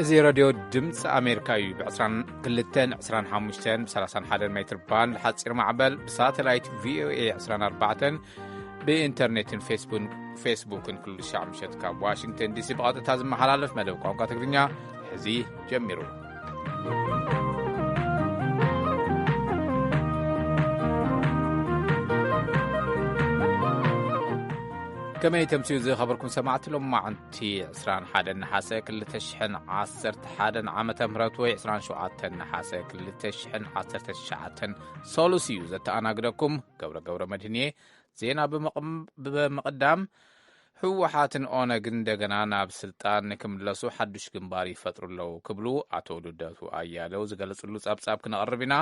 እዚ ሬድዮ ድምፂ ኣሜሪካ እዩ። ብ22፣ 25፣ ብ31 ሜትር ባንድ ሓፂር ማዕበል፣ ብሳተላይት ቪኦኤ 24፣ ብኢንተርኔትን ፌስቡን፣ ፌስቡክን ኩሉ ሻዕ ምሸት ካብ ዋሽንግተን ዲሲ ብቐጥታ ዝመሓላለፍ መደብ ቋንቋ ትግርኛ ሕዚ ጀሚሩ። ከመይ ተምስዩ ዝኸበርኩም ሰማዕቲ፣ ሎማዕንቲ 21 ነሓሰ 2011 ዓመተ ምህረት ወይ 27 ነሓሰ 2019 ሰሉስ እዩ። ዘተኣናግደኩም ገብረ ገብረ መድህንየ። ዜና ብምቕም-፣ ብምቕዳም፣ ህወሓትን ኦነግን እንደገና ናብ ስልጣን ንክምለሱ ሓዱሽ ግንባር ይፈጥሩ ኣለዉ ክብሉ ኣቶ ልደቱ ኣያለው ዝገለጽሉ ጸብጻብ ክነቕርብ ኢና።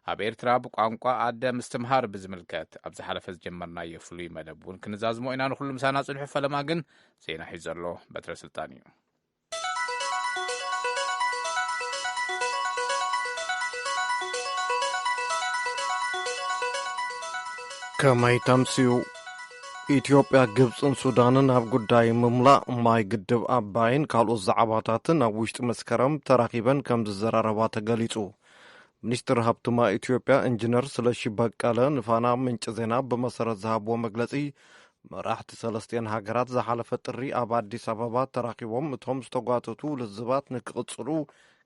ኣብ ኤርትራ ብቋንቋ ኣደ ምስትምሃር ብዝምልከት ኣብ ዝሓለፈ ዝጀመርናዮ ፍሉይ መደብ እውን ክንዛዝሞ ኢና። ንኹሉ ምሳና ጽንሑ። ፈለማ ግን ዜና ሒዙ ዘሎ በትረ ስልጣን እዩ። ከመይ ተምስዩ? ኢትዮጵያ፣ ግብጽን ሱዳንን ኣብ ጉዳይ ምምላእ ማይ ግድብ ኣባይን ካልኦት ዛዕባታትን ኣብ ውሽጢ መስከረም ተራኺበን ከም ዝዘራረባ ተገሊጹ። ሚኒስትር ሃብቲ ማይ ኢትዮጵያ ኢንጂነር ስለሺ በቀለ ንፋና ምንጪ ዜና ብመሰረት ዝሃብዎ መግለጺ፣ መራሕቲ ሰለስቲአን ሃገራት ዝሓለፈ ጥሪ ኣብ ኣዲስ ኣበባ ተራኺቦም እቶም ዝተጓተቱ ልዝባት ንክቕጽሉ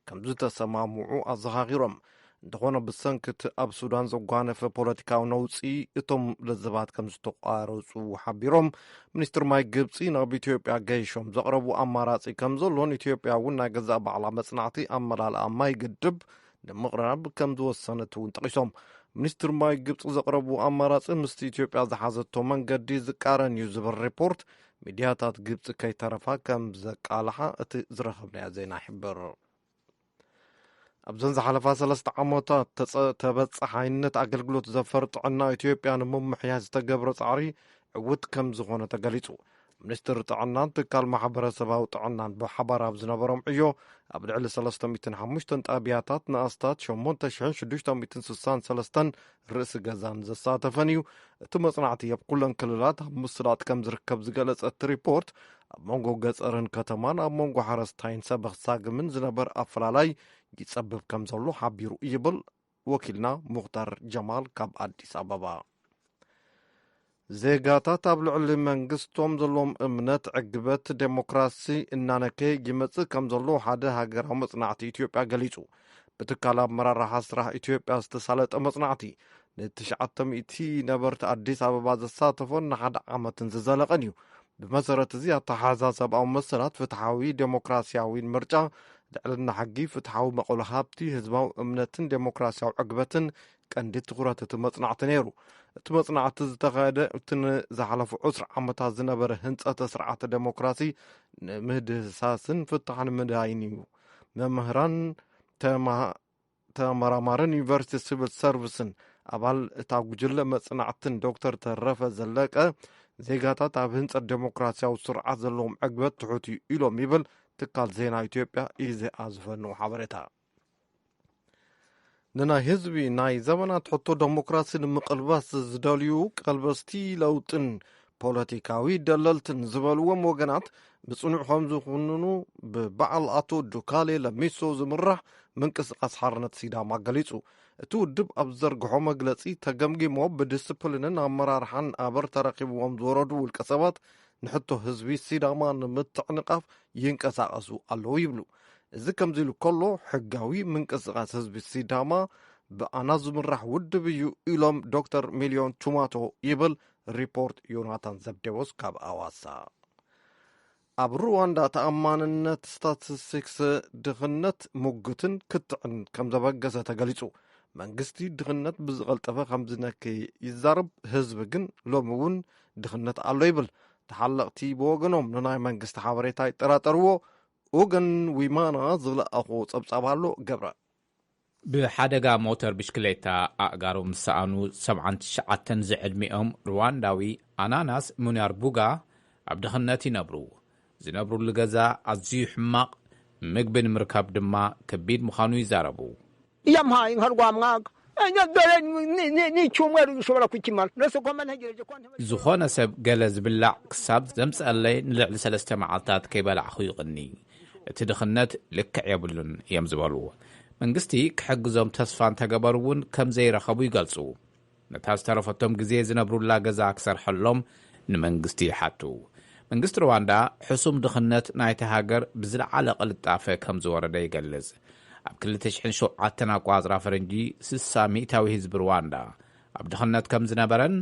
ከም ዝተሰማምዑ ኣዘኻኺሮም። እንተኾነ፣ ብሰንኪ እቲ ኣብ ሱዳን ዘጓነፈ ፖለቲካዊ ነውጺ እቶም ልዝባት ከም ዝተቋረጹ ሓቢሮም። ሚኒስትር ማይ ግብጺ ናብ ኢትዮጵያ ገይሾም ዘቕረቡ ኣማራጺ ከም ዘሎን ኢትዮጵያ እውን ናይ ገዛእ ባዕላ መጽናዕቲ ኣመላልኣ ማይ ግድብ ንምቕራብ ከም ዝወሰነት እውን ጠቒሶም። ሚኒስትር ማይ ግብጺ ዘቕረቡ ኣማራጺ ምስቲ ኢትዮጵያ ዝሓዘቶ መንገዲ ዝቃረን እዩ ዝብል ሪፖርት ሚድያታት ግብጺ ከይተረፋ ከም ዘቃልሓ እቲ ዝረኸብናዮ ዜና ይሕብር። ኣብዘን ዝሓለፋ ሰለስተ ዓመታት ተጸ-፣ ተበጻሓይነት ኣገልግሎት ዘፈር ጥዕና ኢትዮጵያ ንምምሕያሽ ዝተገብረ ጻዕሪ ዕዉት ከም ዝኾነ ተገሊጹ። ሚኒስትር ጥዕናን ትካል ማሕበረሰባዊ ጥዕናን ብሓባር ኣብ ዝነበሮም ዕዮ፣ ኣብ ልዕሊ 305 ጣብያታት ንኣስታት 8,663 ርእሲ ገዛን ዘሳተፈን እዩ። እቲ መጽናዕቲ ኣብ ኩለን ክልላት ኣብ ምስላጥ ከም ዝርከብ ዝገለጸ እቲ ሪፖርት፣ ኣብ መንጎ ገጸርን ከተማን፣ ኣብ መንጎ ሓረስታይን ሰበኽ ሳግምን ዝነበር ኣፈላላይ ይጸብብ ከም ዘሎ ሓቢሩ ይብል ወኪልና ሙኽታር ጀማል ካብ ኣዲስ ኣበባ። ዜጋታት ኣብ ልዕሊ መንግስቶም ዘለዎም እምነት ዕግበት ዴሞክራሲ እናነከየ ይመጽእ ከም ዘሎ ሓደ ሃገራዊ መጽናዕቲ ኢትዮጵያ ገሊጹ። ብትካል ኣመራርሓ ስራሕ ኢትዮጵያ ዝተሳለጠ መጽናዕቲ፣ ንትሽዓተ ሚእቲ ነበርቲ ኣዲስ ኣበባ ዘሳተፎን ንሓደ ዓመትን ዝዘለቐን እዩ። ብመሰረት እዚ ኣተሓዛ ሰብኣዊ መሰላት፣ ፍትሓዊ ዴሞክራሲያዊን ምርጫ፣ ልዕልና ሕጊ፣ ፍትሓዊ መቐሎ ሃብቲ፣ ህዝባዊ እምነትን ዴሞክራሲያዊ ዕግበትን ቀንዲ ትኹረት እቲ መጽናዕቲ ነይሩ። እቲ መጽናዕቲ ዝተኻየደ እቲ ንዝሓለፉ ዕስራ ዓመታት ዝነበረ ህንጸተ ስርዓተ ዴሞክራሲ ንምህድህሳስን ፍታሕ ንምድሃይን እዩ። መምህራን፣ ተማ-፣ ተመራማርን ዩኒቨርሲቲ ሲቪል ሰርቪስን ኣባል እታ ጉጅለ መጽናዕትን ዶክተር ተረፈ ዘለቀ፣ ዜጋታት ኣብ ህንጸት ዴሞክራሲያዊ ስርዓት ዘለዎም ዕግበት ትሑት እዩ ኢሎም ይብል ትካል ዜና ኢትዮጵያ ኢዜኣ ዝፈነው ሓበሬታ። ንናይ ህዝቢ ናይ ዘመናት ሕቶ ዴሞክራሲ ንምቕልባስ ዝደልዩ ቀልበስቲ ለውጥን ፖለቲካዊ ደለልትን ዝበልዎም ወገናት ብጽኑዕ ከም ዝኹንኑ ብበዓል ኣቶ ዱካሌ ለሚሶ ዝምራሕ ምንቅስቓስ ሓርነት ሲዳማ ገሊጹ። እቲ ውድብ ኣብ ዝዘርግሖ መግለጺ፣ ተገምጊሞ ብዲስፕሊንን ኣመራርሓን ኣበር ተረኺብዎም ዝወረዱ ውልቀ ሰባት ንሕቶ ህዝቢ ሲዳማ ንምትዕንቓፍ ይንቀሳቐሱ ኣለዉ ይብሉ። እዚ ከምዚ ኢሉ ከሎ፣ ሕጋዊ ምንቅስቓስ ህዝቢ ሲዳማ ብኣና ዝምራሕ ውድብ እዩ ኢሎም ዶክተር ሚልዮን ቹማቶ ይብል ሪፖርት ዮናታን ዘብዴዎስ ካብ ኣዋሳ። ኣብ ሩዋንዳ ተኣማንነት ስታቲስቲክስ ድኽነት ሙግትን ክትዕን ከም ዘበገሰ ተገሊጹ። መንግስቲ ድኽነት ብዝቐልጠፈ ከም ዝነክይ ይዛረብ፣ ህዝቢ ግን ሎሚ እውን ድኽነት ኣሎ ይብል። ተሓለቕቲ ብወገኖም ንናይ መንግስቲ ሓበሬታ ይጠራጠርዎ። ኡገን ዊማና ዝለኣኾ ጸብጻብ ኣሎ። ገብረ። ብሓደጋ ሞተር ብሽክሌታ ኣእጋሮም ዝሰኣኑ 79 ዝዕድሚኦም ሩዋንዳዊ ኣናናስ ሙኒያርቡጋ ኣብ ድኽነት ይነብሩ። ዝነብሩሉ ገዛ ኣዝዩ ሕማቕ፣ ምግቢ ንምርካብ ድማ ከቢድ ምዃኑ ይዛረቡ። Yampaye inka rwamwaga. Dore ni- ni- ni- n'icyumweru gishobora kukimara. Nose ko mba ntegereje ko ntebe- ዝኾነ ሰብ ገለ ዝብላዕ ክሳብ ዘምጽአለይ ንልዕሊ ሰለስተ መዓልታት ከይበላዕኹ ይቕኒ። እቲ ድኽነት ልክዕ የብሉን እዮም ዝበሉ። መንግስቲ ክሕግዞም ተስፋ እንተገበሩ እውን ከም ዘይረኸቡ ይገልጹ። ነታ ዝተረፈቶም ግዜ ዝነብሩላ ገዛ ክሰርሐሎም ንመንግስቲ ይሓቱ። መንግስቲ ሩዋንዳ ሕሱም ድኽነት ናይቲ ሃገር ብዝለዓለ ቅልጣፈ ከም ዝወረደ ይገልጽ። ኣብ ክልተ ሽሕን ሸውዓተን ኣቋጽራ ፈረንጂ ስሳ ሚእታዊ ህዝቢ ሩዋንዳ ኣብ ድኽነት ከም ዝነበረን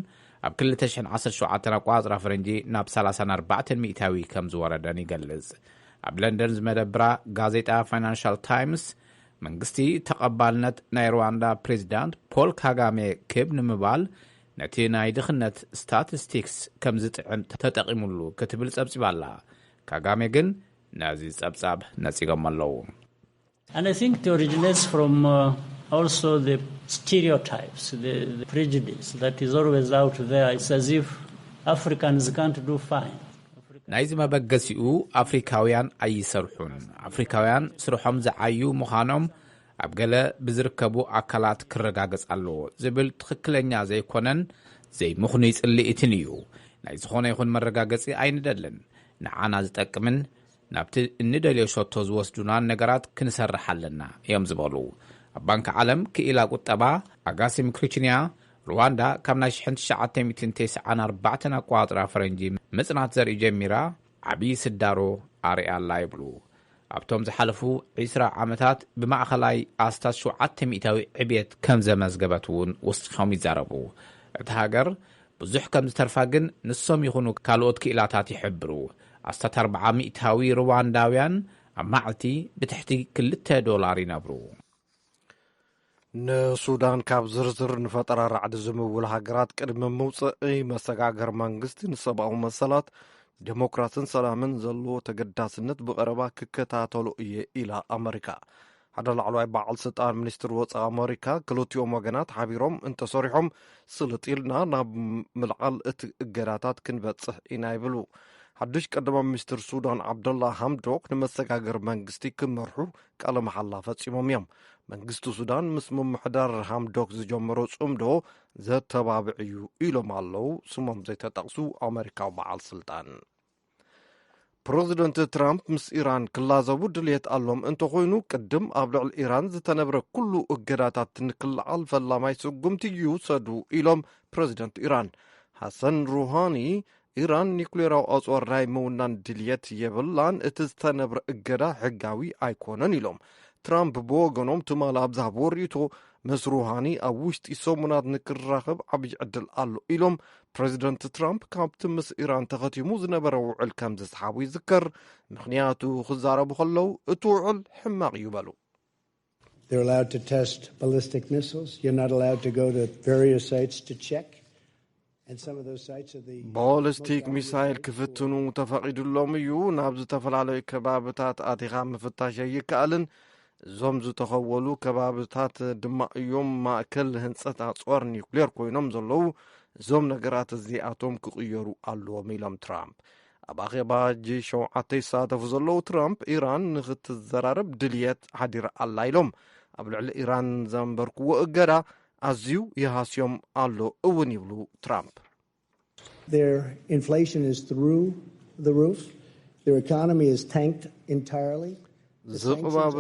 ኣብ ክልተ ሽሕን ዓሰርተ ሸውዓተን ኣቋጽራ ፈረንጂ ናብ ሰላሳን ኣርባዕተን ሚእታዊ ከም ዝወረደን ይገልጽ። ኣብ ለንደን ዝመደብራ ጋዜጣ ፋይናንሻል ታይምስ መንግስቲ ተቐባልነት ናይ ሩዋንዳ ፕሬዚዳንት ፖል ካጋሜ ክብ ንምባል ነቲ ናይ ድኽነት ስታቲስቲክስ ከም ዝጥዕም ተጠቒሙሉ ክትብል ጸብጺባ ኣላ። ካጋሜ ግን ነዚ ጸብጻብ ነጺጎም ኣለዉ። And I think it originates from uh, also the stereotypes, the, the prejudice that is always out there. It's as if Africans can't do fine. ናይዚ መበገሲኡ ኣፍሪካውያን ኣይሰርሑን፣ ኣፍሪካውያን ስርሖም ዝዓዩ ምዃኖም ኣብ ገለ ብዝርከቡ ኣካላት ክረጋገጽ ኣለዎ ዝብል ትኽክለኛ ዘይኮነን ዘይምኽኑይ ጽልኢትን እዩ። ናይ ዝኾነ ይኹን መረጋገጺ ኣይንደልን። ንዓና ዝጠቅምን ናብቲ እንደልዮ ሸቶ ዝወስዱናን ነገራት ክንሰርሕ ኣለና እዮም ዝበሉ። ኣብ ባንክ ዓለም ክኢላ ቁጠባ ኣጋሲም ክሪችንያ፣ ሩዋንዳ ካብ ናይ ሽሕን ትሽዓተ ሚእትን ተስዓን ኣርባዕተን ኣቋጽራ ፈረንጂ ምጽናት ዘርኢ ጀሚራ ዓብዪ ስዳሮ ኣርያ ኣላ ይብሉ። ኣብቶም ዝሓለፉ ዕስራ ዓመታት ብማእኸላይ ኣስታት ሸውዓተ ሚእታዊ ዕብየት ከም ዘመዝገበት እውን ወሲኾም ይዛረቡ። እታ ሃገር ብዙሕ ከም ዝተርፋ ግን ንሶም ይኹኑ ካልኦት ክኢላታት ይሕብሩ። ኣስታት ኣርብዓ ሚእታዊ ሩዋንዳውያን ኣብ መዓልቲ ብትሕቲ ክልተ ዶላር ይነብሩ። ንሱዳን ካብ ዝርዝር ንፈጠራ ራዕዲ ዝምውል ሃገራት ቅድሚ ምውፅእ መሰጋገር መንግስቲ ንሰብኣዊ መሰላት፣ ዴሞክራስን ሰላምን ዘለዎ ተገዳስነት ብቐረባ ክከታተሎ እየ ኢላ ኣመሪካ። ሓደ ላዕለዋይ በዓል ስልጣን ሚኒስትር ወፃኢ ኣመሪካ ክልቲኦም ወገናት ሓቢሮም እንተሰሪሖም ስልጥ ኢልና ናብ ምልዓል እቲ እገዳታት ክንበፅሕ ኢና ይብሉ። ሓዱሽ ቀዳማይ ሚኒስትር ሱዳን ዓብደላ ሃምዶክ ንመሰጋገር መንግስቲ ክመርሑ ቃለ መሓላ ፈፂሞም እዮም። መንግስቲ ሱዳን ምስ ምምሕዳር ሃምዶክ ዝጀመሮ ፅምዶ ዘተባብዕ እዩ ኢሎም ኣለዉ ስሞም ዘይተጠቕሱ ኣመሪካዊ በዓል ስልጣን። ፕረዚደንት ትራምፕ ምስ ኢራን ክላዘቡ ድልየት ኣሎም እንተኾይኑ ቅድም ኣብ ልዕሊ ኢራን ዝተነብረ ኩሉ እገዳታት ንክልዓል ፈላማይ ስጉምቲ ይውሰዱ ኢሎም ፕረዚደንት ኢራን። ሓሰን ሩሃኒ ኢራን ኒኩሌራዊ ኣፅዋር ናይ ምውናን ድልየት የብላን፣ እቲ ዝተነብረ እገዳ ሕጋዊ ኣይኮነን ኢሎም። ትራምፕ ብወገኖም ትማሊ ኣብ ዝሃብዎ ርእይቶ ምስ ሩሃኒ ኣብ ውሽጢ ሰሙናት ንክራኸብ ዓብዪ ዕድል ኣሎ ኢሎም። ፕረዚደንት ትራምፕ ካብቲ ምስ ኢራን ተኸቲሙ ዝነበረ ውዕል ከም ዝሰሓቡ ይዝከር። ምኽንያቱ ክዛረቡ ከለዉ እቲ ውዕል ሕማቕ እዩ በሉ። They're allowed to test ballistic missiles. You're not allowed to go to various sites to check. And some of those sites are the ባሊስቲክ ሚሳይል ክፍትኑ ተፈቒዱሎም እዩ። ናብ ዝተፈላለዩ ከባብታት ኣቲኻ ምፍታሽ ኣይከኣልን። እዞም ዝተኸወሉ ከባብታት ድማ እዮም ማእከል ህንፀት ኣፅዋር ኒውክሌር ኮይኖም ዘለዉ። እዞም ነገራት እዚኣቶም ክቕየሩ ኣለዎም ኢሎም ትራምፕ። ኣብ ኣኼባ ጂ ሸውዓተ ይሳተፉ ዘለዉ ትራምፕ ኢራን ንክትዘራረብ ድልየት ሓዲራ ኣላ ኢሎም። ኣብ ልዕሊ ኢራን ዘንበርክዎ እገዳ ኣዝዩ ይሃስዮም ኣሎ እውን ይብሉ ትራምፕ። Their inflation is through the roof. Their economy is tanked entirely. ዝቕባብ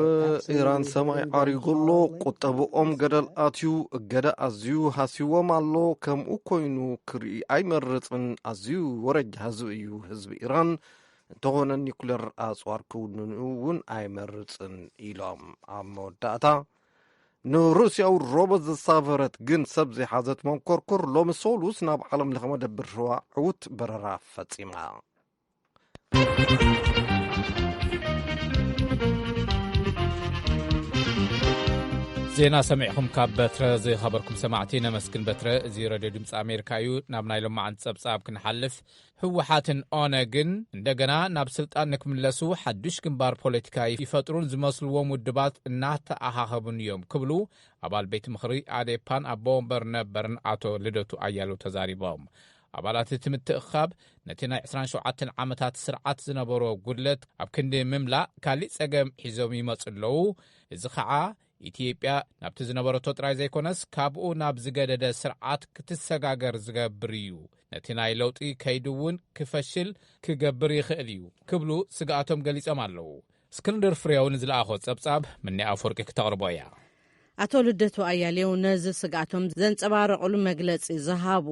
ኢራን ሰማይ ዓሪጉ ኣሎ። ቁጠብኦም ገደል ኣትዩ፣ እገዳ ኣዝዩ ሃስይዎም ኣሎ። ከምኡ ኮይኑ ክርኢ ኣይመርፅን። ኣዝዩ ወረጃ ህዝቢ እዩ ህዝቢ ኢራን። እንተኾነ ኒኩለር ኣፅዋር ክውንኑ እውን ኣይመርፅን ኢሎም። ኣብ መወዳእታ ንሩስያዊ ሮቦት ዘሳፈረት ግን ሰብ ዘይሓዘት መንኮርኮር ሎሚ ሰሉስ ናብ ዓለም ለኸ መደብር ህዋ ዕውት በረራ ፈጺማ። ዜና ሰሚዕኹም ካብ በትረ ዝኸበርኩም ሰማዕቲ ነመስግን። በትረ፣ እዚ ረድዮ ድምፂ ኣሜሪካ እዩ። ናብ ናይ ሎማዓንቲ ጸብጻብ ክንሓልፍ፣ ህወሓትን ኦነግን እንደገና ናብ ስልጣን ንክምለሱ ሓዱሽ ግንባር ፖለቲካ ይፈጥሩን ዝመስልዎም ውድባት እናተኣኻኸቡን እዮም ክብሉ ኣባል ቤት ምኽሪ ኣዴፓን ኣቦ ወንበር ነበርን ኣቶ ልደቱ ኣያሌው ተዛሪቦም። ኣባላት እቲ ምትእኽኻብ ነቲ ናይ ዕስራን ሸውዓተን ዓመታት ስርዓት ዝነበሮ ጉድለት ኣብ ክንዲ ምምላእ ካሊእ ጸገም ሒዞም ይመጹ ኣለዉ። እዚ ኸዓ ኢትዮጵያ ናብቲ ዝነበረቶ ጥራይ ዘይኮነስ ካብኡ ናብ ዝገደደ ስርዓት ክትሰጋገር ዝገብር እዩ። ነቲ ናይ ለውጢ ከይዲ እውን ክፈሽል ክገብር ይኽእል እዩ ክብሉ ስግኣቶም ገሊጾም ኣለዉ። እስክንድር ፍሬው ንዝለኣኾ ጸብጻብ ምኒ ኣፈወርቂ ክተቕርቦ እያ። ኣቶ ልደቱ ኣያሌው ነዚ ስግኣቶም ዘንጸባረቑሉ መግለጺ ዝሃቡ፣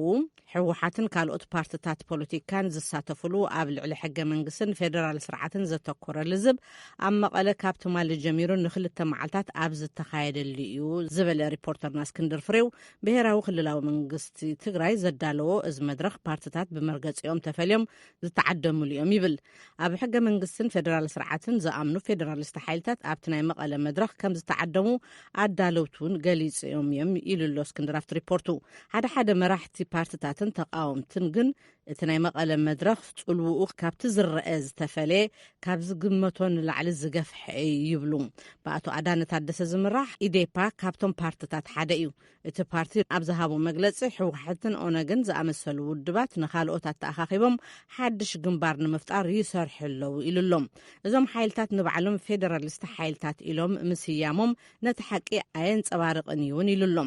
ህወሓትን ካልኦት ፓርትታት ፖለቲካን ዝሳተፉሉ ኣብ ልዕሊ ሕገ መንግስትን ፌደራል ስርዓትን ዘተኮረ ልዝብ ኣብ መቐለ ካብ ትማሊ ጀሚሩ ንክልተ መዓልታት ኣብ ዝተኻየደሉ እዩ ዝበለ ሪፖርተርና እስክንድር ፍሬው፣ ብሄራዊ ክልላዊ መንግስቲ ትግራይ ዘዳለዎ እዚ መድረኽ ፓርትታት ብመርገጺኦም ተፈልዮም ዝተዓደሙሉ እዮም ይብል። ኣብ ሕገ መንግስትን ፌደራል ስርዓትን ዝኣምኑ ፌደራሊስት ሓይልታት ኣብቲ ናይ መቐለ መድረኽ ከም ዝተዓደሙ ኣዳለውቲ እውን ገሊጾም እዮም ኢሉ ኣሎ እስክንድር ኣብቲ ሪፖርቱ። ሓደ ሓደ መራሕቲ ፓርትታትን ተቃወምትን ግን እቲ ናይ መቐለ መድረኽ ጽልውኡ ካብቲ ዝረአ ዝተፈለየ፣ ካብ ዝግመቶ ንላዕሊ ዝገፍሐ እዩ ይብሉ። ብኣቶ ኣዳነ ታደሰ ዝምራሕ ኢዴፓ ካብቶም ፓርትታት ሓደ እዩ። እቲ ፓርቲ ኣብ ዝሃቦ መግለጺ፣ ህወሓትን ኦነግን ዝኣመሰሉ ውድባት ንኻልኦት ኣተኣኻኺቦም ሓድሽ ግንባር ንምፍጣር ይሰርሑ ኣለዉ ኢሉ ኣሎ። እዞም ሓይልታት ንባዕሎም ፌደራሊስት ሓይልታት ኢሎም ምስያሞም ነቲ ሓቂ ኣየንጸባርቕን እዩ እውን ኢሉ ኣሎ።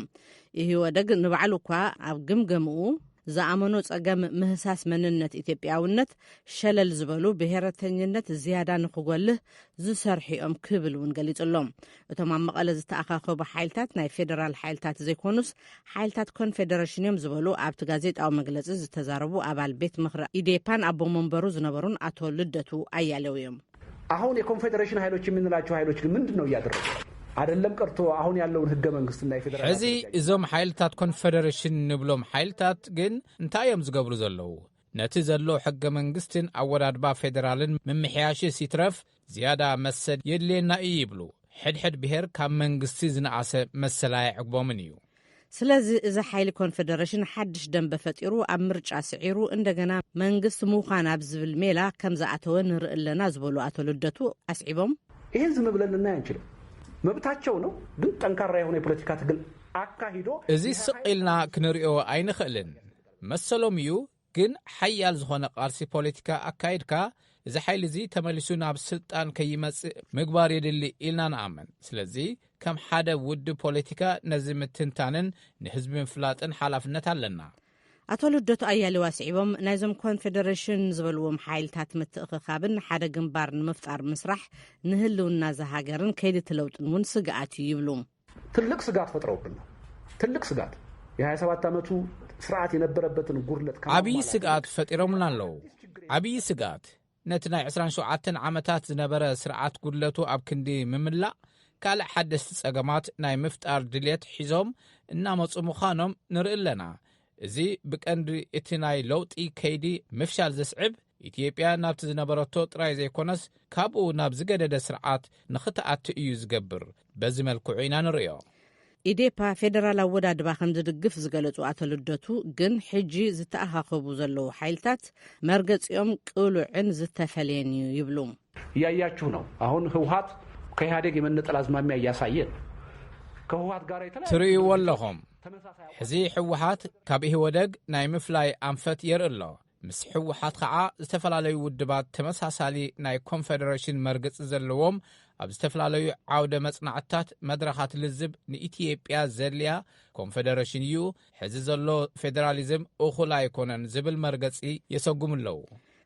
ኢህወደግ ንባዕሉ እኳ ኣብ ግምገምኡ ዝኣመኖ ጸገም ምህሳስ መንነት ኢትዮጵያውነት ሸለል ዝበሉ ብሄረተኝነት ዝያዳ ንክጎልህ ዝሰርሑ እዮም ክብል እውን ገሊጹ ኣሎ። እቶም ኣብ መቐለ ዝተኣኻኸቡ ሓይልታት ናይ ፌደራል ሓይልታት ዘይኮኑስ ሓይልታት ኮንፌደሬሽን እዮም ዝበሉ ኣብቲ ጋዜጣዊ መግለጺ ዝተዛረቡ ኣባል ቤት ምኽሪ ኢዴፓን ኣቦ መንበሩ ዝነበሩን ኣቶ ልደቱ ኣያሌው እዮም። አሁን የኮንፌዴሬሽን ኃይሎች የምንላቸው ኃይሎች ግን ምንድን ነው እያደረጉ? አይደለም ቀርቶ አሁን ያለውን ህገ መንግስትና የፌዴራል ሕዚ እዞም ሓይልታት ኮንፌደሬሽን ንብሎም ሓይልታት ግን እንታይ እዮም ዝገብሩ ዘለዉ? ነቲ ዘሎ ሕገ መንግስትን ኣወዳድባ ፌዴራልን ምምሕያሽ ሲትረፍ ዝያዳ መሰል የድልየና እዩ ይብሉ። ሕድሕድ ብሔር ካብ መንግስቲ ዝነኣሰ መሰል ኣየዕግቦምን እዩ። ስለዚ እዚ ሓይሊ ኮንፌደሬሽን ሓድሽ ደንበ ፈጢሩ ኣብ ምርጫ ስዒሩ እንደገና መንግስቲ ምዃን ኣብ ዝብል ሜላ ከም ዝኣተወ ንርኢ ኣለና ዝበሉ ኣቶ ልደቱ ኣስዒቦም፣ ይህን ዝም ብለን ልናይ አንችልም። መብታቸው ነው፣ ግን ጠንካራ የሆነ የፖለቲካ ትግል አካሂዶ እዚ ስቕ ኢልና ክንሪኦ ኣይንኽእልን። መሰሎም እዩ፣ ግን ሓያል ዝኾነ ቃልሲ ፖለቲካ ኣካይድካ እዚ ሓይሊ እዚ ተመሊሱ ናብ ስልጣን ከይመጽእ ምግባር የድሊ ኢልና ንኣምን። ስለዚ ከም ሓደ ውድብ ፖለቲካ ነዚ ምትንታንን ንህዝቢ ምፍላጥን ሓላፍነት ኣለና። ኣቶ ልደቱ ኣያሌው ኣስዒቦም፣ ናይዞም ኮንፌደሬሽን ዝበልዎም ሓይልታት ምትእኽኻብን ሓደ ግንባር ንምፍጣር ምስራሕ ንህልውና እዛ ሃገርን ከይዲ እቲ ለውጥን እውን ስግኣት እዩ ይብሉ። ትልቅ ስጋት ፈጥረውብናል። ትልቅ ስጋት፣ የ27 ዓመቱ ስርዓት የነበረበትን ጉድለት ዓብዪ ስግኣት ፈጢሮምና ኣለዉ። ዓብዪ ስግኣት፣ ነቲ ናይ 27 ዓመታት ዝነበረ ስርዓት ጉድለቱ ኣብ ክንዲ ምምላእ ካልእ ሓደስቲ ጸገማት ናይ ምፍጣር ድልየት ሒዞም እናመጹ ምዃኖም ንርኢ ኣለና። እዚ ብቀንዲ እቲ ናይ ለውጢ ከይዲ ምፍሻል ዘስዕብ፣ ኢትዮጵያ ናብቲ ዝነበረቶ ጥራይ ዘይኮነስ ካብኡ ናብ ዝገደደ ስርዓት ንኽትኣቱ እዩ ዝገብር። በዚ መልክዑ ኢና ንርእዮ። ኢዴፓ ፌደራል ኣወዳድባ ከም ዝድግፍ ዝገለጹ ኣቶ ልደቱ፣ ግን ሕጂ ዝተኣኻኸቡ ዘለዉ ሓይልታት መርገጺኦም ቅሉዕን ዝተፈለየን እዩ ይብሉ። እያያችሁ ነው። አሁን ህወሓት ከኢህአዴግ የመነጠል አዝማሚያ እያሳየ ነው። ከህወሓት ጋር የተለያዩ ትርእይዎ ኣለኹም። ሕዚ ህወሓት ካብ ኢህወደግ ናይ ምፍላይ ኣንፈት የርኢ ኣሎ። ምስ ህወሓት ኸዓ ዝተፈላለዩ ውድባት ተመሳሳሊ ናይ ኮንፌደሬሽን መርገጺ ዘለዎም ኣብ ዝተፈላለዩ ዓውደ መጽናዕትታት መድረኻት ልዝብ ንኢትዮጵያ ዘድልያ ኮንፌደሬሽን እዩ። ሕዚ ዘሎ ፌዴራሊዝም እኹል ኣይኮነን ዝብል መርገጺ የሰጉሙ ኣለዉ።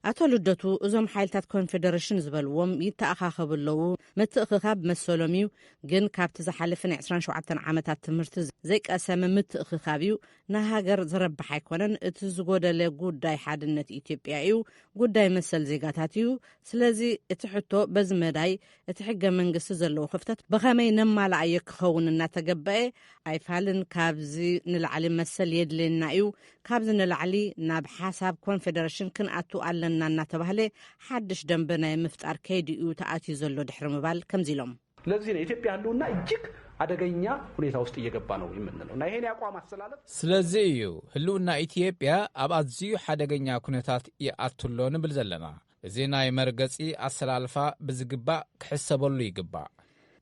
ኣቶ ልደቱ፣ እዞም ሓይልታት ኮንፌደሬሽን ዝበልዎም ይተኣኻኸቡ ኣለዉ። ምትእኽኻብ መሰሎም እዩ፣ ግን ካብቲ ዝሓለፈ ናይ 27 ዓመታት ትምህርቲ ዘይቀሰመ ምትእኽኻብ እዩ። ንሃገር ዝረብሕ ኣይኮነን። እቲ ዝጎደለ ጉዳይ ሓድነት ኢትዮጵያ እዩ፣ ጉዳይ መሰል ዜጋታት እዩ። ስለዚ እቲ ሕቶ በዚ መዳይ እቲ ሕገ መንግስቲ ዘለዎ ክፍተት ብኸመይ ነማልኣዮ ክኸውን እናተገበአ ኣይፋልን። ካብዚ ንላዕሊ መሰል የድልየና እዩ። ካብዚ ንላዕሊ ናብ ሓሳብ ኮንፌደሬሽን ክንኣቱ ኣለና እናተባህለ ሓድሽ ደንበ ናይ ምፍጣር ከይዲ እዩ ተኣትዩ ዘሎ ድሕሪ ምባል ከምዚ ኢሎም። ለዚህ ነው የኢትዮጵያ ህልውና እጅግ አደገኛ ሁኔታ ውስጥ እየገባ ነው የምንለው እና ይሄን የአቋም አሰላለፍ ስለዚ እዩ ህልውና ኢትዮጵያ ኣብ ኣዝዩ ሓደገኛ ኩነታት ይኣቱ ኣሎ ንብል ዘለና። እዚ ናይ መርገጺ ኣሰላልፋ ብዝግባእ ክሕሰበሉ ይግባእ።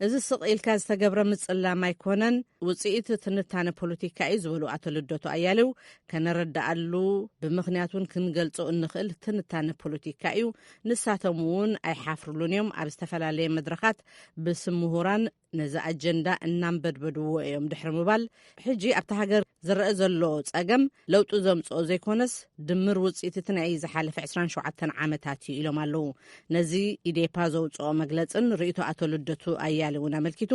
እዚ ስቕ ኢልካ ዝተገብረ ምጽላም ኣይኮነን። ውጽኢት ትንታነ ፖለቲካ እዩ ዝበሉ ኣቶ ልደቱ ኣያሌው፣ ከነረዳኣሉ ብምኽንያት እውን ክንገልጾ እንኽእል ትንታነ ፖለቲካ እዩ። ንሳቶም እውን ኣይሓፍርሉን እዮም። ኣብ ዝተፈላለየ መድረኻት ብስም ምሁራን ነዚ ኣጀንዳ እናንበድበድዎ እዮም ድሕሪ ምባል፣ ሕጂ ኣብታ ሃገር ዝረአ ዘሎ ጸገም ለውጢ ዘምጽኦ ዘይኮነስ ድምር ውጽኢት እቲ ናይ ዝሓለፈ ዕስራን ሸውዓተን ዓመታት እዩ ኢሎም ኣለዉ። ነዚ ኢዴፓ ዘውጽኦ መግለጽን ርእይቶ ኣቶ ልደቱ ኣያሌውን ኣመልኪቱ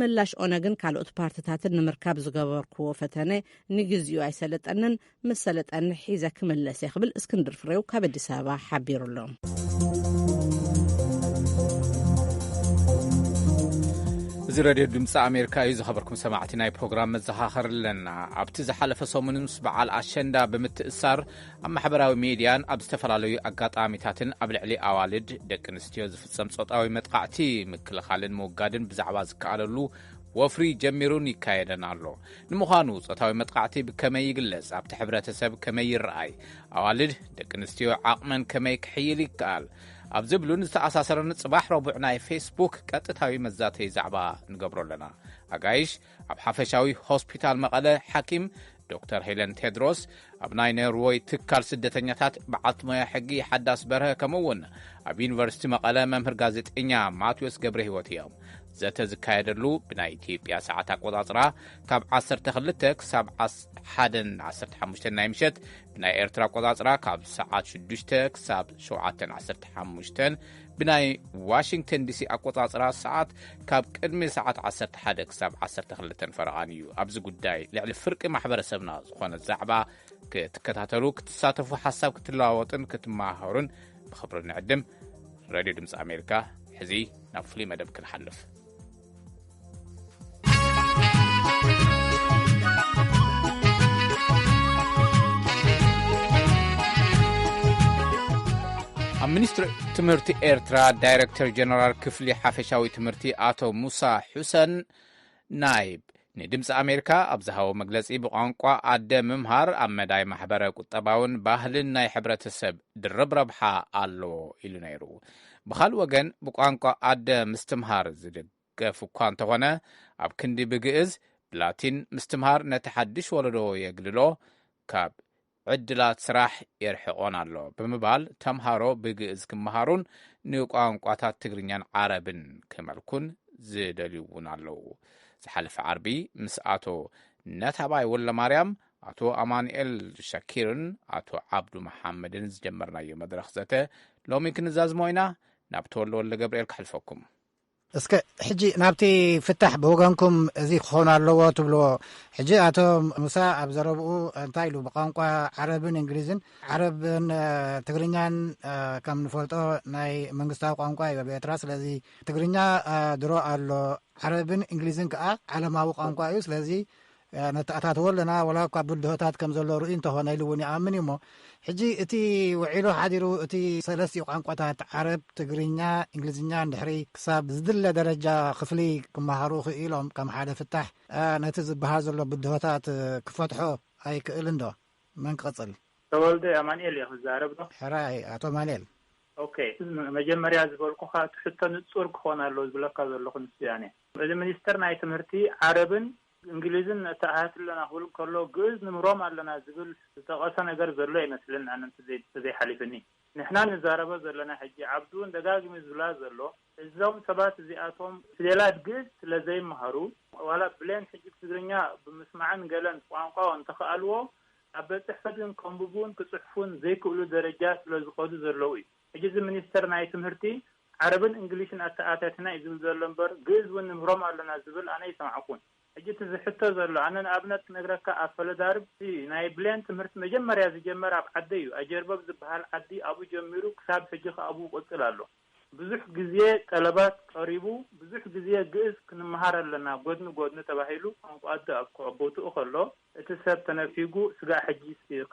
ምላሽ ኦነግን ካልኦት ፓርትታትን ንምርካብ ዝገበርክዎ ፈተነ ንግዚኡ ኣይሰለጠንን፣ ምስ ሰለጠኒ ሒዘ ክምለስ እየ ክብል እስክንድር ፍሬው ካብ ኣዲስ ኣበባ ሓቢሩ ኣሎ። እዚ ሬድዮ ድምፂ ኣሜሪካ እዩ። ዝኸበርኩም ሰማዕቲ ናይ ፕሮግራም መዘኻኸር ኣለና። ኣብቲ ዝሓለፈ ሰሙን ምስ በዓል ኣሸንዳ ብምትእሳር ኣብ ማሕበራዊ ሚድያን ኣብ ዝተፈላለዩ ኣጋጣሚታትን ኣብ ልዕሊ ኣዋልድ ደቂ ኣንስትዮ ዝፍጸም ጾታዊ መጥቃዕቲ ምክልኻልን ምውጋድን ብዛዕባ ዝከኣለሉ ወፍሪ ጀሚሩን ይካየደን ኣሎ። ንምዃኑ ጾታዊ መጥቃዕቲ ብከመይ ይግለጽ? ኣብቲ ሕብረተሰብ ከመይ ይረኣይ? ኣዋልድ ደቂ ኣንስትዮ ዓቕመን ከመይ ክሕይል ይከኣል? ኣብ ዝብሉን ዝተኣሳሰረን ጽባሕ ረቡዕ ናይ ፌስቡክ ቀጥታዊ መዛተይ ዛዕባ ንገብሮ ኣለና። ኣጋይሽ ኣብ ሓፈሻዊ ሆስፒታል መቐለ ሓኪም ዶክተር ሄለን ቴድሮስ፣ ኣብ ናይ ኖርወይ ትካል ስደተኛታት በዓልቲ ሞያ ሕጊ ሓዳስ በርሀ፣ ከምኡ እውን ኣብ ዩኒቨርሲቲ መቐለ መምህር ጋዜጠኛ ማቴዎስ ገብረ ህይወት እዮም። ዘተ ዝካየደሉ ብናይ ኢትዮጵያ ሰዓት ኣቆጻጽራ ካብ ዓሰርተ ክልተ ክሳብ ዓስ-፣ ሓደን ዓሰርተ ሓሙሽተን ናይ ምሸት፣ ብናይ ኤርትራ ኣቆጻጽራ ካብ ሰዓት ሽዱሽተ ክሳብ ሸውዓተን ዓሰርተ ሓሙሽተን፣ ብናይ ዋሽንግተን ዲሲ ኣቆጻጽራ ሰዓት ካብ ቅድሚ ሰዓት ዓሰርተ ሓደ ክሳብ ዓሰርተ ክልተን ፈረቓን እዩ። ኣብዚ ጉዳይ ልዕሊ ፍርቂ ማሕበረሰብና ዝኾነ ዛዕባ ክትከታተሉ፣ ክትሳተፉ፣ ሓሳብ ክትለዋወጥን ክትመሃሩን ብኽብሪ ንዕድም። ሬድዮ ድምፂ ኣሜሪካ፣ ሕዚ ናብ ፍሉይ መደብ ክንሓልፍ። ኣብ ሚኒስትሪ ትምህርቲ ኤርትራ ዳይሬክተር ጀነራል ክፍሊ ሓፈሻዊ ትምህርቲ ኣቶ ሙሳ ሑሰን ናይብ ንድምፂ ኣሜሪካ ኣብ ዝሃቦ መግለፂ፣ ብቋንቋ ኣደ ምምሃር ኣብ መዳይ ማሕበረ ቁጠባውን ባህልን ናይ ሕብረተሰብ ድርብ ረብሓ ኣለዎ ኢሉ ነይሩ። ብኻልእ ወገን፣ ብቋንቋ ኣደ ምስትምሃር ዝድገፍ እኳ እንተኾነ፣ ኣብ ክንዲ ብግእዝ ብላቲን ምስትምሃር ነቲ ሓድሽ ወለዶ የግልሎ፣ ካብ ዕድላት ስራሕ የርሕቖን ኣሎ ብምባል፣ ተምሃሮ ብግእዝ ክመሃሩን ንቋንቋታት ትግርኛን ዓረብን ክመልኩን ዝደልዩ እውን ኣለዉ። ዝሓለፈ ዓርቢ ምስ ኣቶ ነታባይ ወልደማርያም፣ ኣቶ ኣማኑኤል ሻኪርን ኣቶ ዓብዱ መሓመድን ዝጀመርናዮ መድረኽ ዘተ ሎሚ ክንዛዝሞ ኢና። ናብ ተወልደ ወልደ ገብርኤል ክሕልፈኩም። እስከ ሕጂ ናብቲ ፍታሕ ብወገንኩም እዚ ክኸውን ኣለዎ ትብልዎ። ሕጂ ኣቶ ሙሳ ኣብ ዘረብኡ እንታይ ኢሉ? ብቋንቋ ዓረብን እንግሊዝን፣ ዓረብን፣ እ፣ ትግርኛን፣ እ፣ ከም ንፈልጦ ናይ መንግስታዊ ቋንቋ እዩ ኣብ ኤርትራ። ስለዚ ትግርኛ፣ እ፣ ድሮ ኣሎ፣ ዓረብን እንግሊዝን ከኣ ዓለማዊ ቋንቋ እዩ። ስለዚ፣ እ፣ ነተኣታትዎ ኣለና፣ ወላ እኳ ብድሆታት ከም ዘሎ ርእዩ እንተኾነ ኢሉ እውን ይኣምን እዩ። እሞ ሕጂ እቲ ውዒሉ ሓዲሩ እቲ ሰለስቲኡ ቋንቋታት ዓረብ፣ ትግርኛ፣ እንግሊዝኛ እንድሕሪ ክሳብ ዝድለ ደረጃ ክፍሊ ክመሃሩ ክኢሎም ከም ሓደ ፍታሕ፣ እ፣ ነቲ ዝበሃል ዘሎ ብድሆታት፣ እ፣ ክፈትሖ ኣይክእልን ዶ? መን ክቕጽል? ተወልደ ኣማኑኤል እየ ክዛረብ ዶ? ሕራይ፣ ኣቶ ኣማኑኤል። ኦኬ፣ መጀመርያ ዝበልኩኻ እቲ ሕቶ ንጹር ክኾን ኣለዎ ዝብለካ ዘለኹ ንሱ እያ። እዚ ሚኒስተር ናይ ትምህርቲ ዓረብን እንግሊዝን ነተኣታትለና ክብል ከሎ፣ ግእዝ ንምህሮም ኣለና ዝብል ዝጠቐሰ ነገር ዘሎ ኣይመስልን፣ ኣነ እንተዘይ-፣ እንተዘይሓሊፍኒ። ንሕና ንዛረቦ ዘለና ሕጂ፣ ዓብዱ እውን ደጋጊሙ ዝብላ ዘሎ፣ እዞም ሰባት እዚኣቶም ፊደላት ግእዝ ስለ ዘይመሃሩ፣ ዋላ ብሌን ሕጂ ትግርኛ ብምስማዕን ገለን ቋንቋ እንተኸኣልዎ፣ ኣብ ቤት ጽሕፈት ግን ከንብቡን ክጽሕፉን ዘይክእሉ ደረጃ ስለ ዝኸዱ ዘለዉ እዩ። ሕጂ እዚ ሚኒስተር ናይ ትምህርቲ ዓረብን እንግሊሽን ኣተኣታትና እዩ ዝብል ዘሎ እምበር፣ ግእዝ እውን ንምህሮም ኣለና ዝብል ኣነ ኣይሰማዕኩን። ሕጂ እቲ ዝሕቶ ዘሎ፣ ኣነ ንኣብነት ክነግረካ፣ ኣብ ፈለዳርብ እቲ ናይ ብሌን ትምህርቲ መጀመርያ ዝጀመረ ኣብ ዓዲ እዩ። ኣጀርበብ ዝበሃል ዓዲ ኣብኡ ጀሚሩ ክሳብ ሕጂ ከኣ ኣብኡ ይቕጽል ኣሎ። ብዙሕ ግዜ ጠለባት ቀሪቡ፣ ብዙሕ ግዜ ግእዝ ክንመሃር ኣለና፣ ጎድኒ ጎድኒ ተባሂሉ፣ ቋንቋ ኣደ ኣብ፣ ኣብ ቦትኡ ከሎ፣ እቲ ሰብ ተነፊጉ፣ ስጋዕ ሕጂ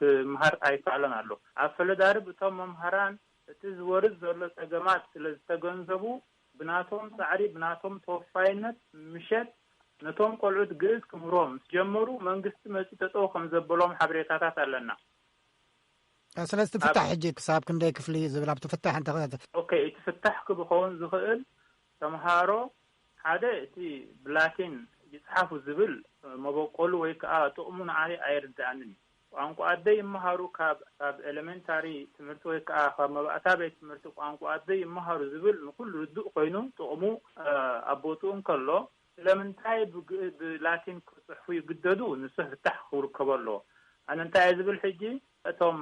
ክመሃር ኣይከኣለን ኣሎ። ኣብ ፈለዳርብ እቶም መምሃራን እቲ ዝወርድ ዘሎ ጸገማት ስለ ዝተገንዘቡ፣ ብናቶም ጻዕሪ፣ ብናቶም ተወፋይነት፣ ምሸት ነቶም ቆልዑት ግእዝ ክምህርዎም ምስ ጀመሩ፣ መንግስቲ መጺኡ ጠጠው ከም ዘበሎም ሓበሬታታት ኣለና። ስለዚ እቲ ኣብ ፍታሕ ሕጂ ክሳብ ክንደይ ክፍሊ ዝብል ኣብቲ ፍታሕ እንተ ኦኬ፣ እቲ ፍታሕ ክኸውን ዝኽእል፣ ተምሃሮ ሓደ እቲ ብላቲን ይጽሓፉ ዝብል መበቆሉ ወይ ከዓ ጥቕሙ ንዓይ ኣይርድኣንን እዩ። ቋንቋ ኣደ ይመሃሩ፣ ካብ ካብ ኤሌመንታሪ ትምህርቲ ወይ ከዓ ካብ መባእታ ቤት ትምህርቲ ቋንቋ ኣደ ይመሃሩ ዝብል ንኩሉ ርዱእ ኮይኑ ጥቕሙ ኣብ ቦትኡ እንከሎ፣ ስለምንታይ ብላቲን ክፅሕፉ ይግደዱ? ንሱ ፍታሕ ክርከብ ኣለዎ። ኣነ እንታይ እየ ዝብል ሕጂ፣ እቶም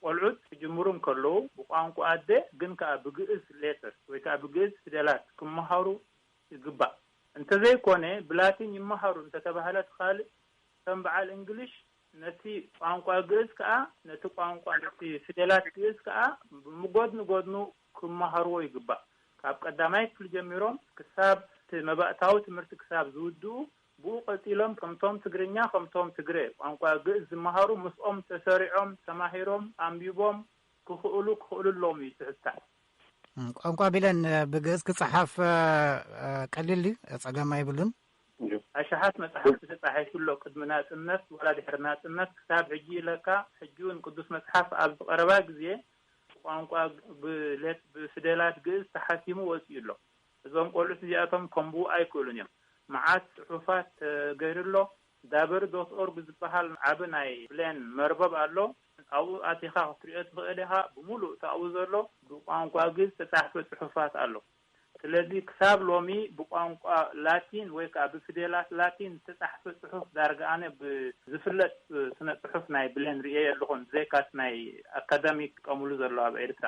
ቆልዑት ክጅምሩ እንከለዉ ብቋንቋ ኣደ ግን ከዓ ብግእዝ ሌተርስ ወይ ከዓ ብግእዝ ፊደላት ክመሃሩ ይግባእ። እንተዘይኮነ ብላቲን ይመሃሩ እንተተባህለ እቲ ካልእ ከም በዓል እንግሊሽ ነቲ ቋንቋ ግእዝ ከዓ ነቲ ቋንቋ ነቲ ፊደላት ግእዝ ከዓ ብምጎድኒ ጎድኑ ክመሃርዎ ይግባእ። ካብ ቀዳማይ ክፍሊ ጀሚሮም ክሳብ እቲ መባእታዊ ትምህርቲ ክሳብ ዝውድኡ ብኡ ቀፂሎም ከምቶም ትግርኛ ከምቶም ትግረ ቋንቋ ግእዝ ዝመሃሩ ምስኦም ተሰሪዖም ተማሂሮም ኣንቢቦም ክኽእሉ ክኽእሉ ኣለዎም እዩ ትሕዝታ። ቋንቋ ቢለን ብግእዝ ክፀሓፍ ቀሊል እዩ፣ ፀገም ኣይብሉን። ኣሽሓት መፅሓፍቲ ተፃሒፉ ኣሎ ቅድሚ ናፅነት ዋላ ድሕሪ ናፅነት ክሳብ ሕጂ ኢለካ። ሕጂ እውን ቅዱስ መፅሓፍ ኣብ ዝቐረባ ግዜ ቋንቋ ብሌት ብፊደላት ግእዝ ተሓቲሙ ወፂኡ ኣሎ። እዞም ቆልዑት እዚኣቶም ከንብቡ ኣይክእሉን እዮም። መዓት ፅሑፋት ተገይሩ ኣሎ። ዳበሪ ዶት ኦርግ ዝበሃል ዓቢ ናይ ብሌን መርበብ ኣሎ። ኣብኡ ኣቲኻ ክትሪኦ ትኽእል ኢኻ። ብምሉእ እቲ ኣብኡ ዘሎ ብቋንቋ ግእዝ ዝተፃሕፈ ፅሑፋት ኣሎ። ስለዚ ክሳብ ሎሚ ብቋንቋ ላቲን ወይ ከዓ ብፊደላት ላቲን ዝተፃሕፈ ፅሑፍ ዳርጋ ኣነ ብዝፍለጥ ስነ ፅሑፍ ናይ ብሌን ርእየ ኣለኹን፣ ብዘይካስ ናይ ኣካዳሚክ ጥቀምሉ ዘሎ ኣብ ኤርትራ።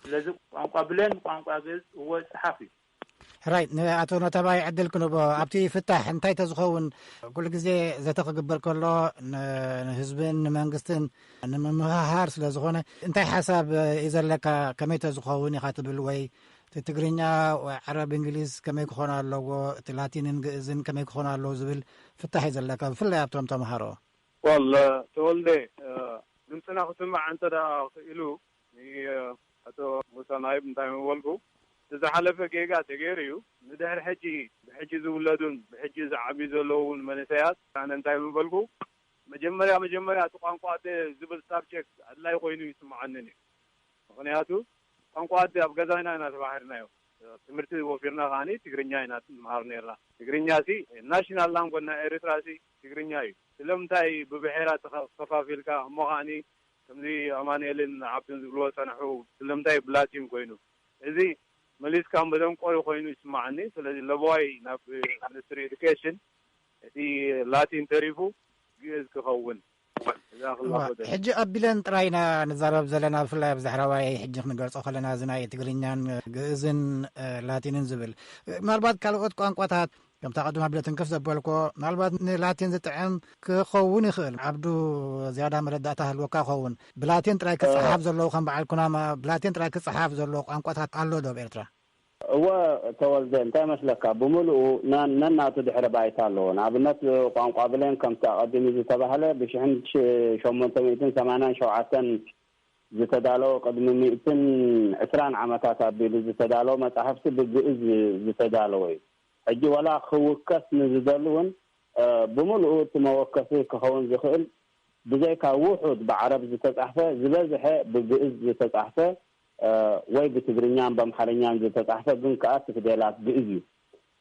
ስለዚ ቋንቋ ብሌን ብቋንቋ ግእዝ እወ ይፅሓፍ እዩ። ሕራይ ንኣቶ ነተባይ ዕድል ክንቦ ኣብቲ ፍታሕ እንታይ ተዝኸውን ኩሉ ግዜ ዘተ ክግበር ከሎ ንህዝብን ንመንግስትን ንምምሃሃር ስለ ዝኾነ እንታይ ሓሳብ እዩ ዘለካ? ከመይ ተዝኸውን ኢኻ ትብል? ወይ እቲ ትግርኛ ወይ ዓረብ እንግሊዝ ከመይ ክኾን ኣለዎ? እቲ ላቲንን ግእዝን ከመይ ክኾን ኣለዎ ዝብል ፍታሕ እዩ ዘለካ ብፍላይ ኣብቶም ተምሃሮ። ወል ተወልደ ድምፅና ክስማዕ እንተ ክኢሉ ኣቶ ሙሳ ናይብ እንታይ ምበልኩ? እቲ ዝሓለፈ ጌጋ ተገይሩ እዩ። ንድሕሪ ሕጂ ብሕጂ ዝውለዱን ብሕጂ ዝዓብዩ ዘለውን መንእሰያት ኣነ እንታይ ምበልኩ? መጀመርያ መጀመርያ እቲ ቋንቋ ኣደ ዝብል ሳብጀክት ኣድላይ ኮይኑ ይስምዓንን እዩ። ምክንያቱ ቋንቋ ኣደ ኣብ ገዛና ኢና ተማሂርናዮ። ትምህርቲ ወፊርና ከዓኒ ትግርኛ ኢና ንመሃር ነርና። ትግርኛ ሲ ናሽናል ላንጎጅ ናይ ኤርትራ ሲ ትግርኛ እዩ። ስለምንታይ ብብሄራት ከፋፊልካ እሞ ከዓኒ ከምዚ ኣማንኤልን ዓብዱን ዝብልዎ ዝጸንሑ ስለምንታይ ብላቲን ኮይኑ? እዚ መሊስካ መደንቆሪ ኮይኑ ይስምዓኒ። ስለዚ ለበዋይ ናብ ሚኒስትሪ ኤዱኬሽን እቲ ላቲን ተሪፉ ግእዝ ክኸውን እዛ ክላጎደ ሕጂ ኣቢለን ጥራይ ኢና ንዛረብ ዘለና ብፍላይ ኣብዚ ዳሕረዋይ ሕጂ ክንገልጾ ከለና እዚ ናይ ትግርኛን ግእዝን ላቲንን ዝብል ምናልባት ካልኦት ቋንቋታት ከምታ ቅድም ኣቢለ ትንክፍ ዘበልኮ ምናልባት ንላቲን ዝጥዕም ክኸውን ይኽእል። ዓብዱ ዝያዳ መረዳእታ ህልወካ ይኸውን። ብላቲን ጥራይ ክጸሓፍ ዘለዎ ከም በዓል ኩናማ ብላቲን ጥራይ ክጸሓፍ ዘለዎ ቋንቋታት ኣሎ ዶ ኣብ ኤርትራ? እወ ተወልደ እንታይ መስለካ ብምሉኡ ነናቱ ድሕረ ባይታ ኣለዎ። ንኣብነት ቋንቋ ብሌን ከምቲ ኣቐዲሙ ዝተባህለ ብሽሕን ሸሞንተ ሚእትን ሰማንያን ሸውዓተን ዝተዳለወ ቅድሚ ሚእትን ዕስራን ዓመታት ኣቢሉ ዝተዳለወ መጻሕፍቲ ብግእዝ ዝተዳለወ እዩ። ሕጂ ወላ ክውከስ ንዝደሊ እውን ብምሉኡ እቲ መወከሲ ክኸውን ዝኽእል ብዘይካ ውሑድ ብዓረብ ዝተጻሕፈ ዝበዝሐ ብግእዝ ዝተጻሕፈ ወይ ብትግርኛን በምሓርኛን ዝተጻሕፈ ግን ከኣ እቲ ፊደላት ግእዝ እዩ።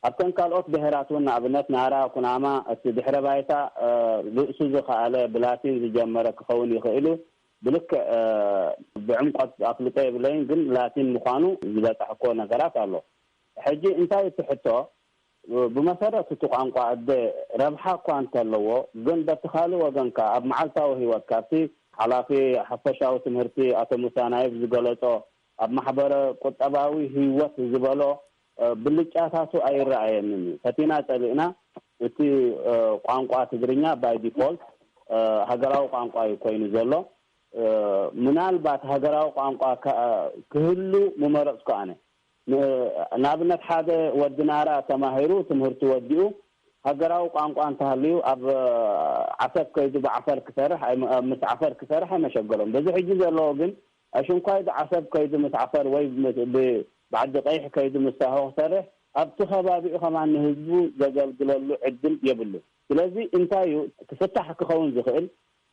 ኣብተን ካልኦት ብሄራት እውን ንኣብነት ናራ፣ ኩናማ እቲ ድሕረ ባይታ ርእሱ ዝኸኣለ ብላቲን ዝጀመረ ክኸውን ይኽእል እዩ። ብልክዕ ብዕምቆት ኣፍልጦ የብለይን ግን ላቲን ምዃኑ ዝበጻሕኮ ነገራት ኣሎ። ሕጂ እንታይ እቲ ሕቶ ብመሰረት እቲ ቋንቋ ኣደ ረብሓ እኳ እንተለዎ ግን በቲ ካልእ ወገን ከኣ ኣብ መዓልታዊ ህይወት ካብቲ ሓላፊ ሓፈሻዊ ትምህርቲ ኣቶ ሙሳ ናይብ ዝገለጾ ኣብ ማሕበረ ቁጠባዊ ህይወት ዝበሎ ብልጫታቱ ኣይረኣየንን እዩ። ፈቲና ጸሊእና እቲ ቋንቋ ትግርኛ ባይ ዲፎልት ሃገራዊ ቋንቋ እዩ ኮይኑ ዘሎ። ምናልባት ሃገራዊ ቋንቋ ክህሉ ምመረጽኩ ኣነ። ንኣብነት ሓደ ወዲ ናራ ተማሂሩ ትምህርቱ ወዲኡ ሃገራዊ ቋንቋ እንተሃልዩ ኣብ ዓሰብ ከይዱ ብዓፈር ክሰርሕ ምስ ዓፈር ክሰርሕ ኣይመሸገሎም። በዚ ሕጂ ዘለዎ ግን ኣሽንኳይ ብዓሰብ ከይዱ ምስ ዓፈር ወይ ብዓዲ ቀይሕ ከይዱ ምስ ሳሆ ክሰርሕ ኣብቲ ከባቢኡ ከማን ንህዝቡ ዘገልግለሉ ዕድል የብሉ። ስለዚ እንታይ እዩ ክፍታሕ ክኸውን ዝኽእል?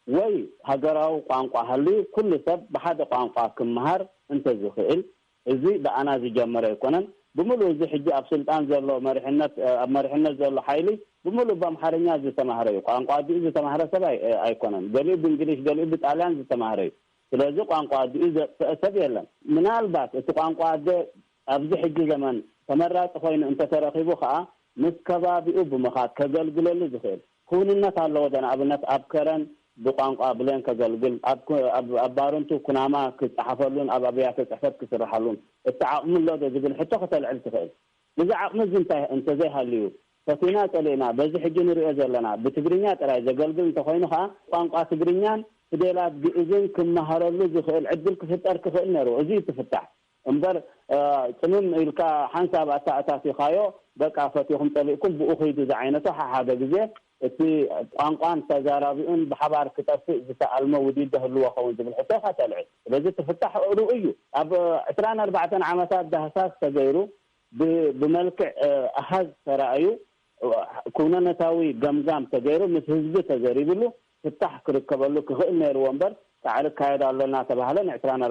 ወይ ሃገራዊ ቋንቋ ሃልዩ ኩሉ ሰብ ብሓደ ቋንቋ ክመሃር እንተዝኽእል፣ እዚ ብኣና ዝጀመረ ኣይኮነን። ብምሉእ እዚ ሕጂ ኣብ ስልጣን ዘሎ መሪሕነት ኣብ መሪሕነት ዘሎ ሓይሊ ብምሉእ ብኣምሓርኛ ዝተማህረ እዩ። ቋንቋ ኣዲኡ ዝተማህረ ሰብ ኣይኮነን። ገሊኡ ብእንግሊሽ፣ ገሊኡ ብጣልያን ዝተማህረ እዩ። ስለዚ ቋንቋ ኣዲኡ ዘጥፍአ ሰብ የለን። ምናልባት እቲ ቋንቋ ኣደ ኣብዚ ሕጂ ዘመን ተመራፂ ኮይኑ እንተተረኺቡ ከዓ ምስ ከባቢኡ ብምኻድ ከገልግለሉ ዝኽእል ክውንነት ኣለዎ። ዶ ንኣብነት ኣብ ከረን ብቋንቋ ብሌን ከገልግል፣ ኣብ ባሩንቱ ኩናማ ክፀሓፈሉን ኣብ ኣብያተ ፅሕፈት ክስርሓሉን እቲ ዓቕሚ ኣሎ ዶ ዝብል ሕቶ ከተልዕል ትኽእል። እዚ ዓቕሚ እዚ እንታይ እንተዘይሃልዩ፣ ፈቲና ጸሊእና በዚ ሕጂ ንሪኦ ዘለና ብትግርኛ ጥራይ ዘገልግል እንተኾይኑ ኸኣ፣ ቋንቋ ትግርኛን ፊደላት ግእዝን ክመሃረሉ ዝኽእል ዕድል ክፍጠር ክኽእል ነይሩ። እዚ እዩ እቲ ፍታሕ እምበር፣ ጽምም ኢልካ ሓንሳብ ኣተኣታቲኻዮ፣ በቃ ፈቲኹም ጸሊእኩም ብኡ ኺዱ ዝዓይነቱ። ሓሓደ ግዜ እቲ ቋንቋን ተዛራቢኡን ብሓባር ክጠፍእ ዝተኣልመ ውዲት ዶ ህልዎ ኸውን ዝብል ሕቶ ኢኻ ተልዕል። ስለዚ እቲ ፍታሕ ርኡይ እዩ። ኣብ ዕስራን ኣርባዕተን ዓመታት ዳህሳስ ተገይሩ፣ ብ-፣ ብመልክዕ፣ እ፣ ኣሃዝ ተራእዩ፣ እ፣ ኩነነታዊ ገምጋም ተገይሩ፣ ምስ ህዝቢ ተዘሪብሉ፣ ፍታሕ ክርከበሉ ክኽእል ነይርዎ እምበር፣ ጻዕሪ ይካየድ ኣሎ እናተባህለ ንዕስራን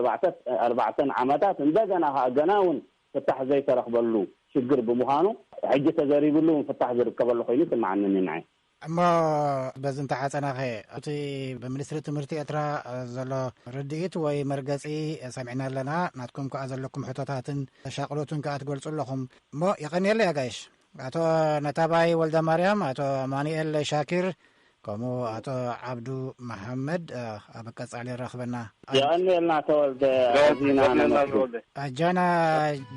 ኣርባዕተን ዓመታት እንደገና ኸኣ ገና እውን ፍታሕ ዘይተረኽበሉ ሽግር ብምዃኑ፣ ሕጂ ተዘሪብሉ እውን ፍታሕ ዝርከበሉ ኮይኑ ይስምዓኒ ንዓይ። እሞ በዚ እንተሓጸናኸ፣ እቲ ብሚኒስትሪ ትምህርቲ ኤርትራ ዘሎ ርድኢት ወይ መርገጺ ሰሚዕና ኣለና። ናትኩም ከኣ ዘለኩም ሕቶታትን ሻቕሎትን ከኣ ትገልጹ ኣለኹም። እሞ የቐንየለይ ኣጋይሽ። ኣቶ ነታባይ ወልደ ማርያም፣ ኣቶ ኣማኑኤል ሻኪር፣ ከምኡ ኣቶ ዓብዱ መሓመድ፣ እ፣ ኣብ ቀጻሊ የራኽበና። የቐንየልና ተወልደ፣ ኣዚና የቐንየልና ነመስግን። ተወልደ። ኣጃና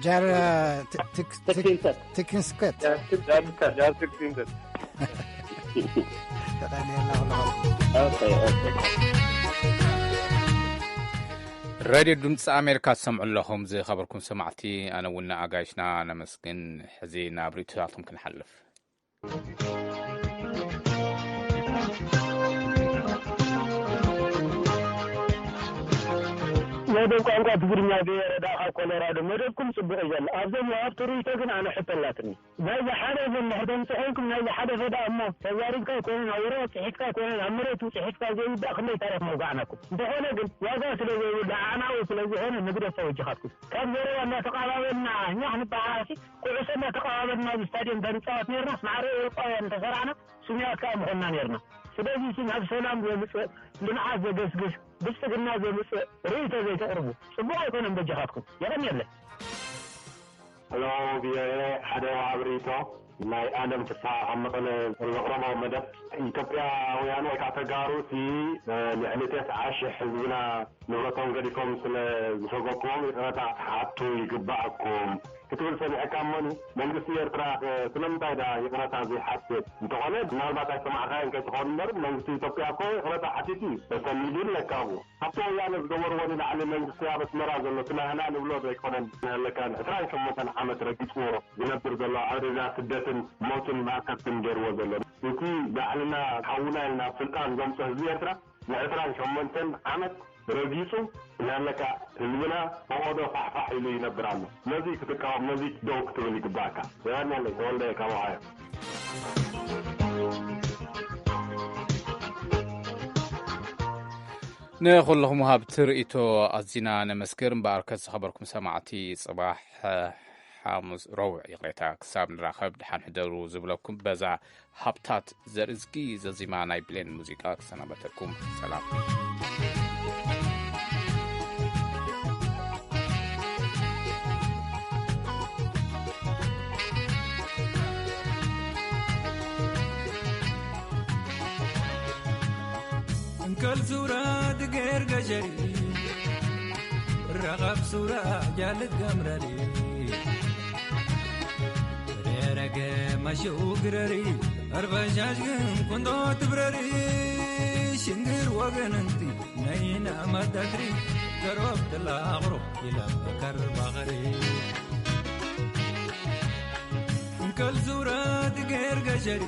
ጃር፣ እ፣ ት-፣ ትክ-፣ ትክ-፣ ትኪንሰት። ትኪንስከት። ጃር ትክ-፣ ጃር ትክ-፣ ጃር ትኪንሰት። ተቐንየልና ኩሉ። ኦኬ፣ ኦኬ። ሬድዮ ድምፂ ኣሜሪካ ትሰምዑ ኣለኹም። ዝኸበርኩም ሰማዕቲ፣ ኣነ እውን ኣጋይሽና ነመስግን። ሕዚ ናብ ርእይቶታትኩም ክንሓልፍ። መደብ ቋንቋ ትግርኛ ብኤረ ደኣ ካብ ኮሎራዶ መደብኩም ጽቡቕ እዩ ዘሎ። ኣብዞም ወሃብቲ ርእይቶ ግን ኣነ ሕቶ ኣላትኒ። ናይዚ ሓደ ዘምሕር ተምጽእ ኮንኩም ናይዚ ሓደ ፈዳ እሞ ተዛሪብካ ኣይኮነን ኣብ ወረቐት ጽሒፍካ ኣይኮነን ኣብ መሬት ጽሒፍካ ዘይውዳእ ክንደይ ታሪኽ መውጋዕናኩም። እንተኾነ ግን ዋጋ ስለ ዘይብሉ ዓዕናዊ ስለ ዝኾነ ንግደፍ ተወጅኻትኩም። ካብ ዘረባ እናተቓባበልና እኛ ክንበዓዓሲ ኩዕሶ እናተቐባበልና ኣብ ስታድየም ተንጻወት ነርናስ ማዕረ ኤውሮጳውያን እንተሰራዕና ስሙያት ከኣ ምኾንና ነርና። ስለዚ እቲ ናብ ሰላም ዘምጽእ ልምዓት ዘገስግስ ብልጽግና ዘምጽእ ርእይቶ ዘይተቕርቡ ጽቡቕ ኣይኮነን በጃኻትኩም። የቐንየለይ። ሄሎ ቪኦኤ ሓደ ወሃብ ርእይቶ ናይ ኣለም ፍስሓ ካብ መቐለ ዘቕረቦ መደብ ኢትዮጵያውያን ወይ ከዓ ተጋሩ እቲ ልዕሊ ተስዓ ሽሕ ህዝብና ንብረቶም ገዲፎም ስለ ዝሰጎግዎም ይቕረታ ክትሓቱ ይግባኣኩም ክትብል ሰሚዐካ እሞኒ መንግስቲ ኤርትራ ስለምንታይ ዳ ይቕረታ ዘይሓትት እንተኾነ ምናልባት ኣይሰማዕካዮን ከይትኸውን እምበር መንግስቲ ኢትዮጵያ እኮ ይቕረታ ሓቲቱ እዩ ተሰኒዱ ኣለካ ኣብኡ ኣብቲ ወያነ ዝገበርዎ ንላዕሊ መንግስቲ ኣብ ኣስመራ ዘሎ እቲ ናህና ንብሎ ዘይኮነን ኣለካ ዕስራን ሸሞንተን ዓመት ረጊፅዎ ዝነብር ዘሎ ኣደጋ ስደትን ሞትን ማእከብትን ገይርዎ ዘሎ እቲ ባዕልና ሓውና ኢልና ኣብ ስልጣን ዘምፅኦ ህዝቢ ኤርትራ ንዕስራን ሸሞንተን ዓመት ረጊፁ እናለካ ህዝብና ፈቐዶ ፋሕፋሕ ኢሉ ይነብር ኣሎ። ነዚ ክትቃወም ነዚ ደው ክትብል ይግባእካ። የቐንየለይ ተወልደ ካብ ኦሃዮ። ንኹልኹም ወሃብቲ ርእይቶ ኣዚና ነመስግር። እምበኣርከስ ዝኸበርኩም ሰማዕቲ፣ ጽባሕ ሓሙስ፣ ረቡዕ ይቕሬታ፣ ክሳብ ንራኸብ ደሓን ሕደሩ ዝብለኩም በዛ ሃብታት ዘርእዝጊ ዘዚማ ናይ ብሌን ሙዚቃ ክሰናበተኩም። ሰላም። እንከል ሱራ ድጌር ገሸሪ ረኸብ ሱራ ጃልት ገምረሪ ሬረገ መሽኡ ግረሪ ኣርበሻሽ ግን ኩንዶ ትብረሪ ሽንግር ወገን እንቲ ነይና መደድሪ ገሮብ ትላቕሮ ይለበከር ባኸሪ እንከል ሱራ ድጌር ገሸሪ